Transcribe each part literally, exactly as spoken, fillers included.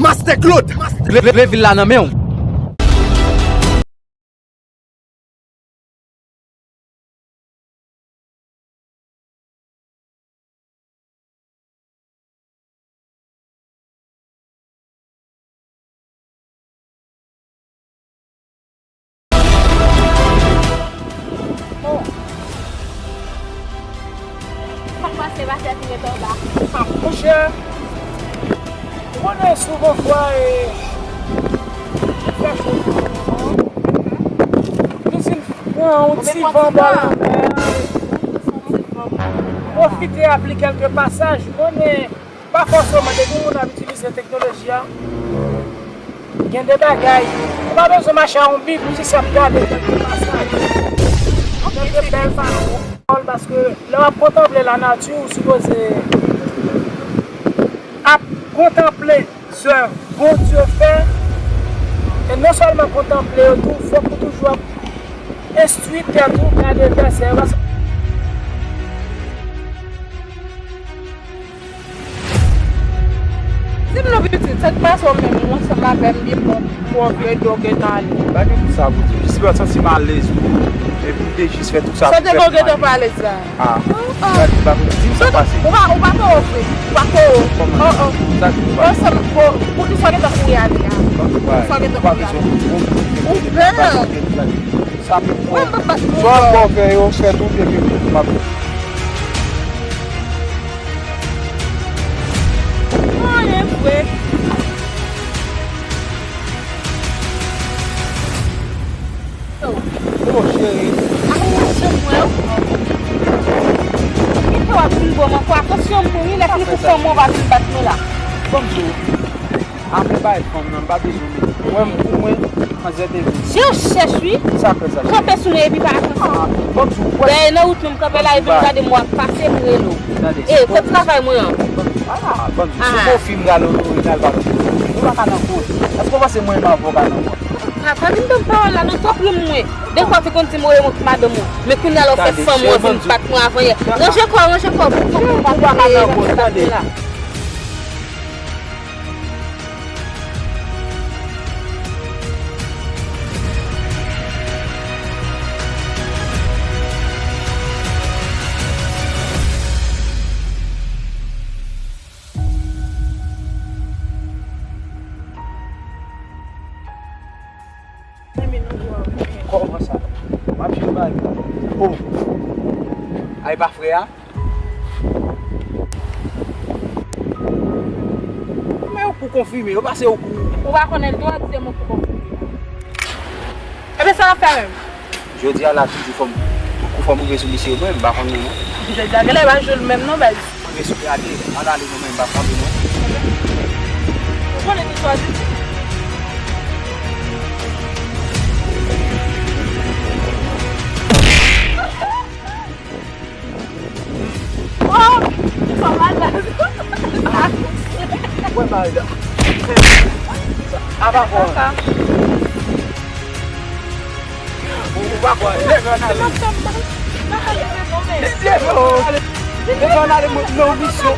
Master Claude. Leve, leve vil la nan men w. Sa k pase, pastè, ki ret anba? Ah, monchè, ou konnen souvan fwa, e, fè cho. Nou fin pran yon ti van bò lanmè a, pwofite ap li kèlke pasaj. Konnen pa fòseman depi moun ap itilize teknoloji a, gen de bagay, ou pa bezwen mache a yon bib, ou jis ap gade kèlke pasaj, kèlke bèl fason, paske lè w ap kontanple lanati, ou sipoze ap kontanple zèv Bondye fè, e non sèlman kontanple yo tou, fòk ou toujou ap enstwi tèt ou, gade vèsè yo, paske Di m non pitit, sa k pase w menm, ou ansanm avè m byen bon, pou w vle dòk etan ale. Pa gen moun sa pou di. Jis lè w santi m alèz pou, epi m te jis fè tout sa pou fè pou m ale. Sa te gen w gentan pa alèz la? Ah. Gade, pa pou di m sa k pase. Ou pa, ou pa toro vre. Ou pa toro. Kòman? Oh, oh. Sa ki pase? Ansanm, pou, poukisa w gentan kouri ale a? Poukisa w gentan kouri ale? Ou pè? Sa pou fè yo fè tout epi m ap Anyen vre. Oh, cheri. Atansyon mwen, wi. Kite w ap vin bò m ankò. Atansyon mwen, wi. Lè fini pou fanm mwen, w ap vin bat mwen la. Bon, m di w. Apre bay fanm nan, m pa bezwen menm. Mwen, pou mwen, anzè te vin. Je w chèch, wi. Sa fè sa, cheri? Kanpe sou mwen epi pa atansyon. Ah, bon, sou kwè. Dèyè nan wout mwen, m kanpe la, epi m gade m w ap pase, m rele w. Tande, e, kot travay mwen an? Ah, bon, sou bon fi m gade w, w gade w. Ou pa ka nan kont. Èske w panse mwen menm avè w ka nan kont? Ah, pa vin ban m pawòl la, non, tanpri mwen. Defwa, w te konn di m, w e wont madanm ou. Men kounye a la, w fè fanm ou an vin bat mwen avanyè. Ranje kò w, ranje kò w. Ou pa ka nan kont, tande. Kòman sa? M ap jwenn mari m. Oh! A, e pa frè a? Men yo kou konfime, yo pase yo kou. Ou pa konnen l tou, w ap di se mwen kou konfime. Ebyen, sa w ap fè menm? Jodi a la, tout kou fò m, tout kou fò m rive sou misye, mwen, m pa konnen non. Jodi a, genlè pa jwe l menm non, baz. Mwen sou gade, ann ale nou menm, m pa konnen non. Ou konnen ki chwazi? Oh! Ou pa malad. Mwen malad. Apa fò. Ou pa kwè. Leve ann ale. Leve ann ale. Leve ann ale, mwen nan yon misyon.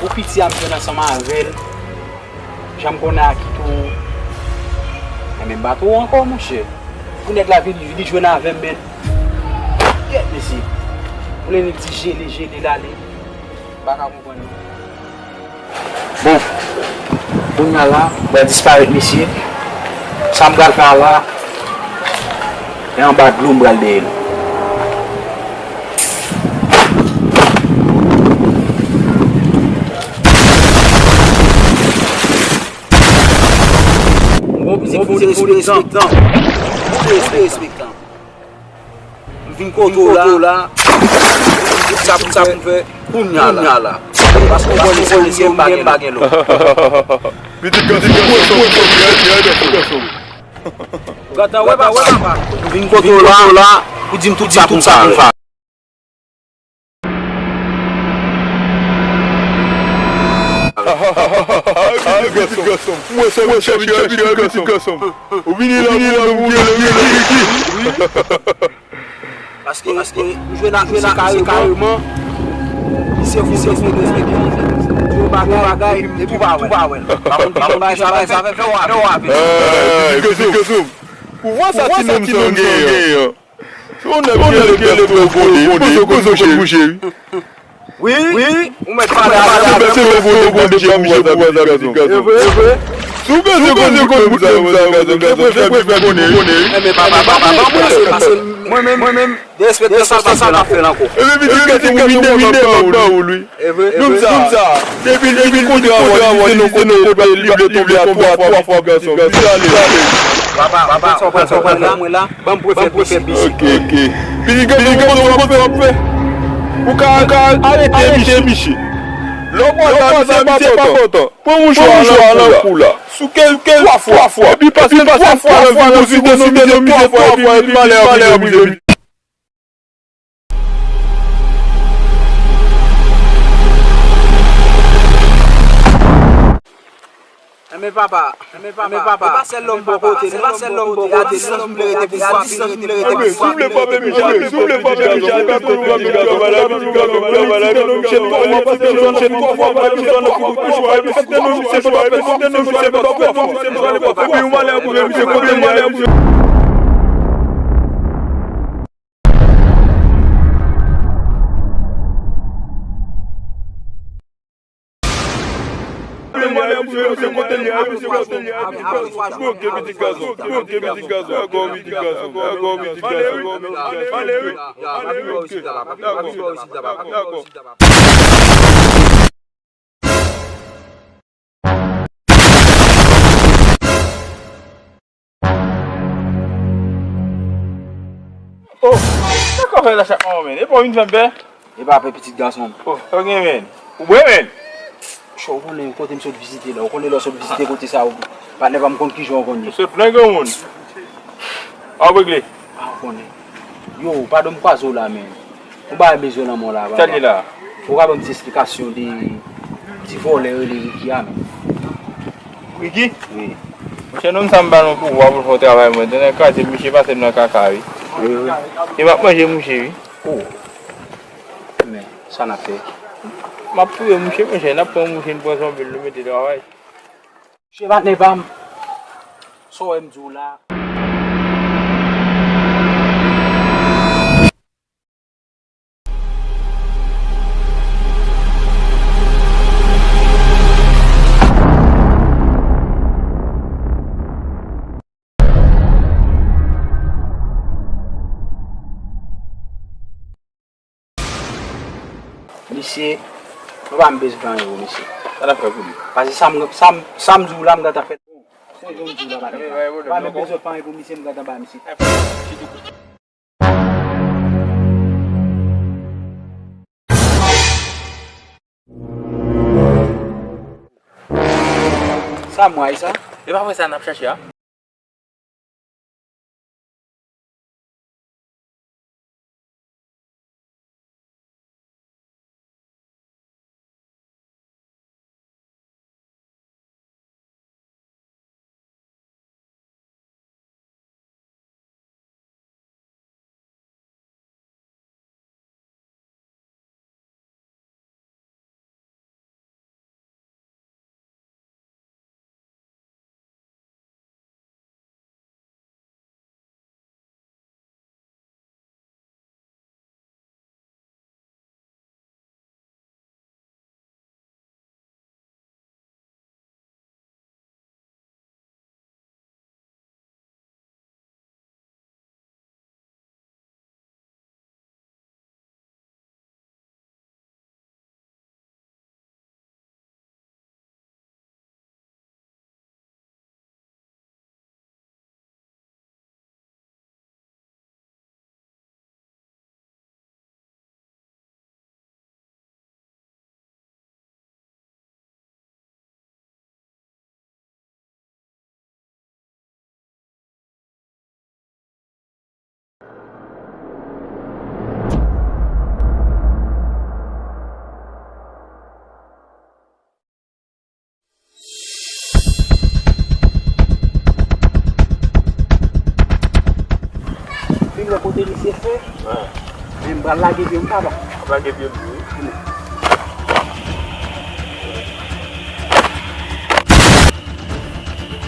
Pou piti a m fèt ansanm avè l, jan m konnen ak tou. Enben, m pa twò ankò, monchè. Pou nèg la vin, li jwenn avè m, men. Kèt, mesye. Pou nèg di jele, jele, l ale. M pa ka konprann, non. Bon, kounye a la, m pral disparèt, mesye. Sa m pral fè a la, e anba dlo m pral dèyè l. Bon, pitit, fò w te respektan. Fò w te respektan. M vin kote w la. Sa pou sa pou m fè kounye a la. Paske w konnen se ou m ye, m pa gen lòt. Pitit gason, gwo sòm, gwo sòm. Gentan wè papa, m vin kote w la pou di m tout sa pou m fè. Mwen se mwen chèche pitit gason. Ou vini la pou mwen. Paske, paske jwe nan jwe nan kareman. Misye fou, misye fou, misye fou. Yon bagay, epi ou pa wè l. Pa konn, pa konn bagay sa, bagay sa fè, fè w avè. Pitit gason. Ou wè sa ti nonm sa genyen an? Se yon nèg ki eleve pou yo konde, li panse yo konn mouche wi. Wi, wi, ou mèt pale avè m. Se bèl se yon konde, konde pa mouche pou wè sa pitit gason. E vre, e vre. Si w panse yo konn bout nèg sa yo, pitit gason, se prefè m konnen wi. Enben papa, papa, papa, mwen se, pase mwen menm, mwen menm, derespektan sa l pa fè l ankò. Enben pitit gason, ou vin dèyè m ap ba ou l wi. E vre, e vre. Nonm sa, depi, depi l kontre avè w, li vise nan kote, li vle tonbe a twa, twa fwa pitit gason. Misye ale. Papa, papa, sa w pral, sa w pral la, mwen la, ban m prefè, prefè bisi. Ok, ok. Pitit gason, ou konn sa w ap fè, w ap fè. Ou ka, ou ka arete misye. Lè w pral la, misye pa kontan. Pran mouchwa a nan kou la. Sou kè l, kè l twa fwa. Epi pase l twa fwa nan figosite misye, twa fwa, epi malè a rive misye. Enben papa, enben papa, e pa sèl lòm bò kote, e pa sèl lòm bò kote, a distans m vle rete pou frape, a distans m vle rete pou frape. Enben si w vle frape misye, si w vle frape misye, epi tou frape misye, epi ou malè pou misye kote l ye a. Oh, sa k ap fè la chak moman, men? E pa w vin fè m pè? E pa pè, pitit gason m. Oh, sa w gen, men? Ou bwè, men? Cho, ou konnen kote m sot vizite la. Ou konnen lè w sot vizite kote sa, ou, patnè pa m konn kijan w konn ye. Ou sot plen granmoun. A w regle. A, ou konnen. Yo, padon m kwaze w la, men. Yon bagay bezwen nan men w la, papa. Sa l ye la? Ou ka ban m ti esplikasyon de ti vòlè rele Ricky a, men. Ricky? Wi. Monchè, nonm sa m ba l yon pouvwa pou l fè yon travay mwen. Tande kraze, misye pase m nan kaka, wi. Wi, wi. E m ap manje mouche, wi. Oh. Men, sa n ap fè? M ap touye mouche, monchè. N ap pran mouche, n pran zonbi l, nou mete travay. Monchè, patnè pa m. Sa w wè m di w la? Misye, papa m bezwen fè anyen pou misye. Sa n ap fè pou li? Paske sa m, sa m, sa m di w la, m gentan fè. Se yon di w la, papa. Papa m bezwen fè anyen pou misye, m gentan ba misye. Sa m wè sa? E pa vre sa n ap chache a? Te misye fè. Men m pral lage pye m, papa. Ap lage pye m tou, wi.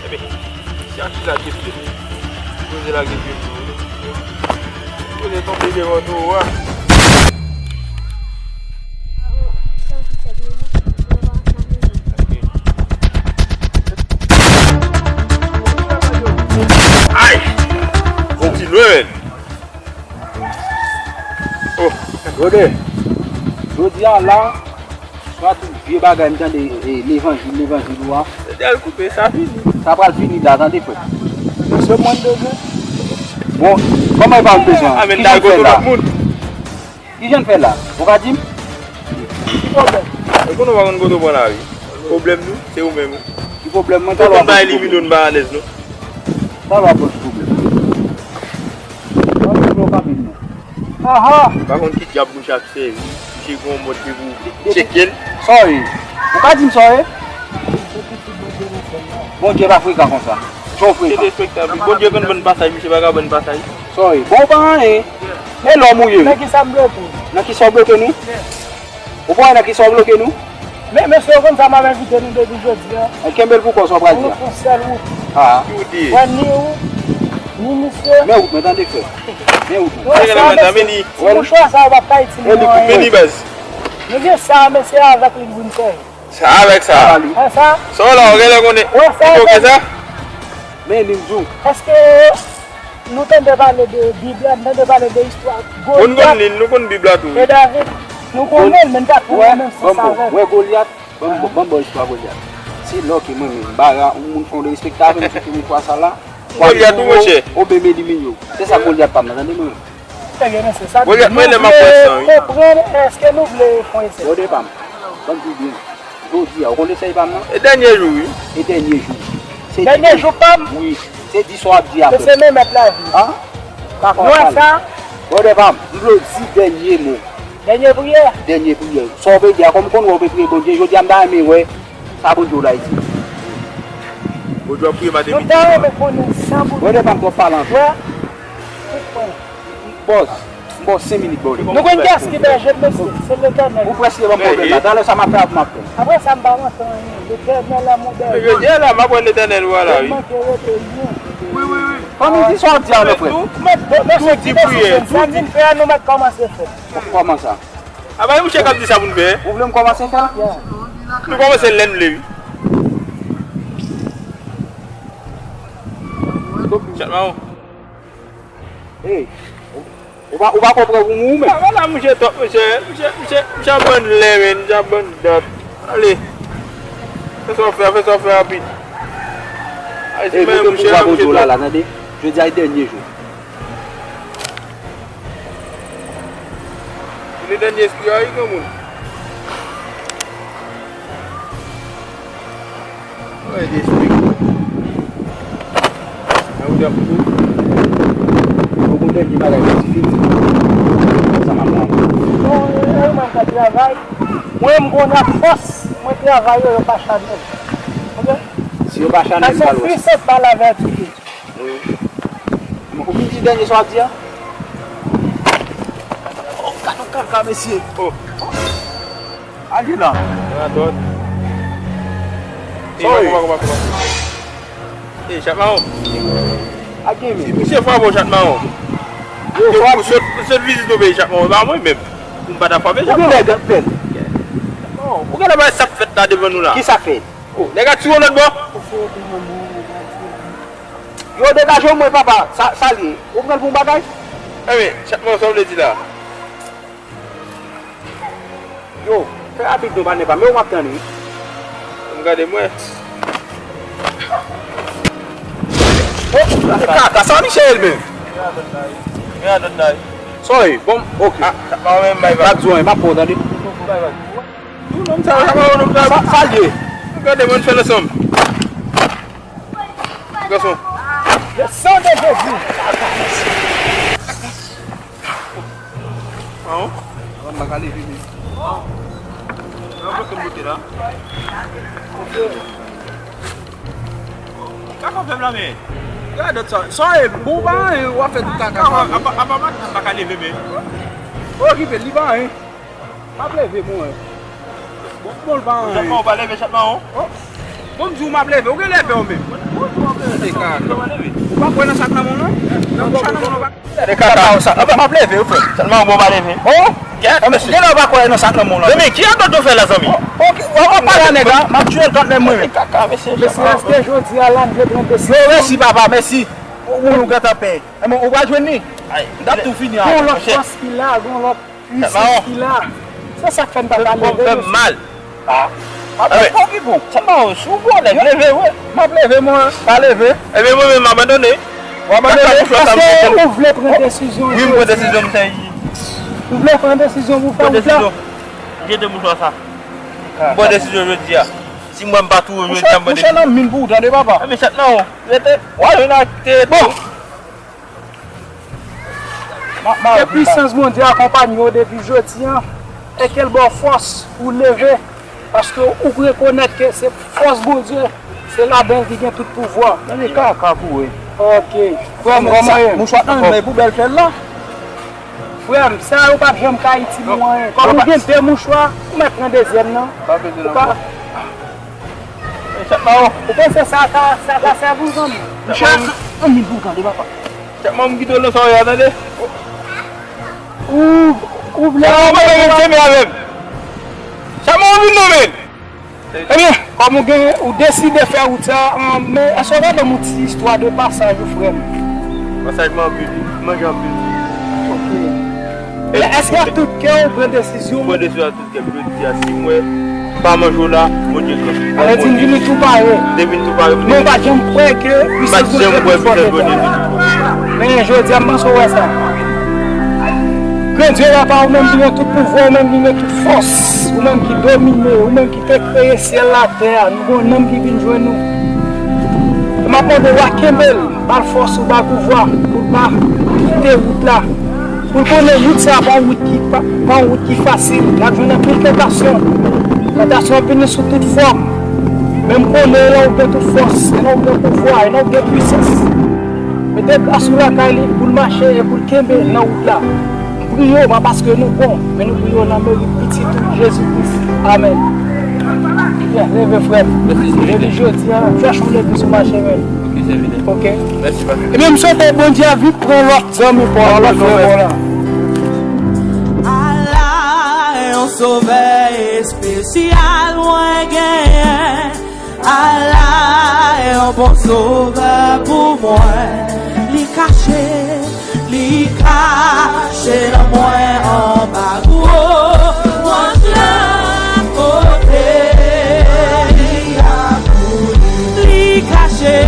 Epi, chache lage pye m. Poze lage pye m tou, wi. Poze tonbe devan towo a. Ay! Kontinye, men. Oh. Brother, jodi a la, swa tout vye bagay m tande, e, levanjil, levanjil ou a. Lè l koupe, sa fini. Sa pral fini la, tande, frè. Se mwen m bezwen. Bon, kòman e pa w bezwen? A, men ki jan l fè la? Ki jan l fè la? Ou ka di m? Ki pwoblèm? E konnen w pa konn kote w pran lari. Pwoblèm nou, se ou menm. Ki pwoblèm mwen? Talè w ap bay li mido, n pa alèz, non. Talè w ap pwoblèm. Mwen pa konn ki dyab mouche ap sèvi. Misye gon mòd de pou tcheke l. Sa w ye? Ou ka di m sa w ye? Bondye pa frekan konsa. Jan w frekan. Se derespektab. Bondye konn ban n pasaj, misye pa ka ban n pasaj. Sa w ye? Bon, ou pa anyen. E lòm ou ye, wi. Nan ki sa m bloke? Nan ki sa w bloke nou? Ou pa wè nan ki sa w bloke nou? Men, mesye, ou konn sa m ap envite nou depi jodi a. Kenbe l pou kò w, sa w pral di a. Pou nou fè yon sèl wout. Ah. Ki wout li ye? Wè, ni ou, ni misye. Men wout mwen, tande, frè. Men wout mwen. Wè sa, mesye. Ti mouchwa sa, ou p ap ka itilize anyen. Men li, baz. Nou gen sa, men se avèk li pou n fè. Sa avèk sa. Wè sa. Sa w la, ou genlè konnen. Wè sa, men. Men li, m di w. Èske Nou tande pale de Bib la, nou tande pale de istwa Golyat. Nou konn li, nou konn Bib la tou, wi. E David, nou konnen l, men n pa konnen menm sans avè l. Wè Golyat, ban m, ban m ba w istwa Golyat. Se lò ke mwen menm, m pa ra, yon moun fè yon derespekte avè m, se te yon fwa sa la. Golyat ou, monchè. Obe meli miyo. Se sa Golyat pa m nan, tande mwen. Golyat, mwen lè m ap wè san, wi. Konprann, èske nou vle fè yon esèy? Brother pa m, ban m di w byen. Jodi a, ou konn esèy pa m nan? E dènye jou, wi. E dènye jou. Dènye jou pa m? Wi. Se di sa w ap di a, frè. Se men mèt lavi. An? Pa fè w pale. Brother pa m, m vle w di dènye mo. Dènye priyè? Dènye priyè. Sa w vle di a, kòm ou konn wè w pe priye Bondye, jodi a m ta renmen wè sa Bondye w la di. Bondye w ap priye maten midi swa. M ta renmen konnen sa Bondye. Brother pa m, twòp pale anpil. Wè. Bòs, m ba w senk minit, bro. Nou konn kiyès ki bèje m, mesye? Se Letènèl. Ou prèske ban m pwoblèm la. Talè sa m ap fè a pou m ap fè. Apre sa, m pa rantre anyen. Letènèl a mon bèje. Jodi a la, m ap wè Letènèl ou a la, wi. Mwen te rete byen. Wi, wi, wi. Fanmi, di sa w ap di a, frè. Tou di priyè. Sa m vin fè a, nou mèt kòmanse fè. Kòman sa? A, bay mouche k ap di sa pou n fè. Ou vle m kòmanse fè? Nou kòmanse lè n vle, wi. Chat mawon. Ey, ou pa, ou pa konprann pou mwen ou menm? A, wala, mouche twòp, mouche, mouche, mouche, mouche ap ban n lè, men, mouche ap ban n dat. Ale. Fè sa w fè, fè sa w fè rapid. Ey, kote pouvwa Bondye w la, la, tande? Jodi a e dènye jou. Se le dènye espri a, wi, granmoun. Mwen de espri. Nan wout ap tou. Mwen gon dènye bagay mwen ti fini. Sa m ap pran. Bon, e, e, mwen ka travay. Mwen, m konn ak fòs. Mwen travay yo, yo pa chanèl. Oke? Si yo pa chanèl, m pral wè. Sa se plis se pa la vètite. Wi. Ou vin di dènye sa w ap di a? Oh, gad yon kaka, mesye. Oh. Al gen la. Radòt. Ey, sorry. Kòman, kòman, kòman, kòman? Ey, chat mawon. Al gen, men. Misye frape w, chat mawon. Yo, frape. Ou sot, ou sot vizit yon peyi, chat mawon. E pa mwen menm. Pou m pa ta frape, chat mawon. Ou gen lè gad pèl. Non, ou genlè pa wè sa k fèt la devan nou la. Ki sa k fèt? Oh, nèg a tire w lòt bò. Yo, degaje w mwen, papa. Sa, sa l ye? Ou pran l pou yon bagay? Enben, chat mawon, sa w vle di la? Yo, fè rapid non, patnè pa m. Men ou m ap tann, wi. Ann gade mwen. Oh, kaka, sa misye ye l menm? Sorry, bon, ok. Ah, chat mawon menm bay vag. Vag zwen, m ap pran w, tande. Tou nonm sa yo, sa pa yon nonm sa. Sa, sa l ye? Gade, mwen fè l ansanm. Gason. Le sang de Jésus. An? An, m pa ka leve, men. Nan bloke m bloke la. Ka fè m la, men. Radòt sa. Sa e bon pa anyen, w ap fè tout kaka sa. Apa, apa matant pa ka leve, men. Okipe, li pa anyen. M ap leve, mwen. Bon, bon, l pa anyen. Chat Mawon, ou pa leve, Chat Mawon? Oh. Bon, m di w m ap leve, ou gen leve ou menm. Bon, bon, m ap leve. Se kaka. Ou pa kwè nan sa k nan men w lan? Nan bouch a nan men w pa. Gade kaka sa. M ap leve, frè. Chat Mawon, bon, ou pa leve. Oh. Kèt, mesye. Gen lè ou pa kwè nan sa k nan men w lan. Men, men, ki radòt ou fè la, zanmi? Oh, ok, w ap pale a nèg la, m ap tiye l kont nèg mwen menm. Kaka, mesye. Mesye, èske jodi a la n dwe pran desizyon? Yo, mèsi, papa, mèsi. Ou, ou, ou gentan pè. Enben, ou pral jwenn li. M t ap tou fini avè l. Gon lòt fòs ki la, gon lòt pwisans ki la. Se sa k fè n pa ka leve, mesye. Fè m mal. Ah. M ap leve, okipe w. Chat Mawon, si w gwo nèg, leve, wi. M ap leve, mwen. Pa leve. Ebyen, mwen menm, m abandone. W abandone? Paske ou vle pran desizyon. Wi, m pran desizyon, m sezi. Ou vle pran desizyon pou fè wout la? M jete mouchwa sa. M pran desizyon jodi a. Si mwen m pa touye w jodi a, m pran desizyon. Mouchwa nan min pou ou, tande, papa. Ebyen, Chat Mawon, rete. W a jwenn ak te. Bon. Ke pwisans Bondye akonpanye w depi jodi a, e ke l ba w fòs pou w leve, paske ou rekonèt ke se fòs Bondye, se ladan l ki gen tout pouvwa. Tande kaka kouri. Ok. Frè m, kòman ye? Mouchwa nan men pou bèl fè l la. Frè m, sa yo p ap janm ka itil ou anyen. Kòm ou gen de mouchwa, ou mèt pran dezyèm nan. Pa bezwen nan. Chat Mawon. Ou panse sa ka, sa ka sèvi w, zanmi? Mouchwa, an min pou w tande, papa. Chat Mawon, m kite w nan sa w ye a, tande. Ou, ou vle... Chat Mawon, pa vin fèmen avè m. Chat Mawon, vin nan men. Ebyen, kòm ou gen, ou deside fè wout sa, an, men èske w ka ban m yon ti istwa de pasaj ou, frè m? Pasaj manje anpil, manje anpil. Ok. E èske ak tout kè w pran desizyon? Mwen pran desizyon ak tout kè m. Jodi a, si mwen pa manje w la, Bondye gran. Sa vle di n vini tou pare. Te vin tou pare. Men w pa janm kwè ke pwisans Bondye pi fò ke sa. Men jodi a, m panse w wè sa. Grandye papa, ou menm ki gen tout pouvwa, ou menm ki gen tout fòs, ou menm ki domine, ou menm ki te kreye syèl la, tè a, nou gon nanm ki vin jwenn nou. E m ap mande w a kenbe l, ba l fòs ou, ba l pouvwa, pou l pa kite wout la. Pou l konnen wout sa a pa yon wout ki pa, pa yon wout ki fasil. N ap jwenn anpil tantasyon. Tantasyon ap vini sou tout fòm. Men m konnen e nan ou gen tout fòs, e nan ou gen pouvwa, e nan ou gen pwisans. Mete gras ou lakay li pou l mache e pou l kenbe nan wout la. M priye w pa paske nou bon, men nou priye w nan merit pitit ou, Jezi Kris. Amèn. Leve, frè m. Depi jodi a, chèche yon legliz ou mache, men. Ok, se vini. Ok. Mèsi, papa. Ebyen, m swete Bondye a vin pran lòt zanmi pa w la, lòt frè pa w la. Ala yon sovè espesyal mwen genyen. Ala yon bon sovè pou mwen. Li kache, li kache nan mwen anba gwo wòch la kote li ap kouri. Li kache,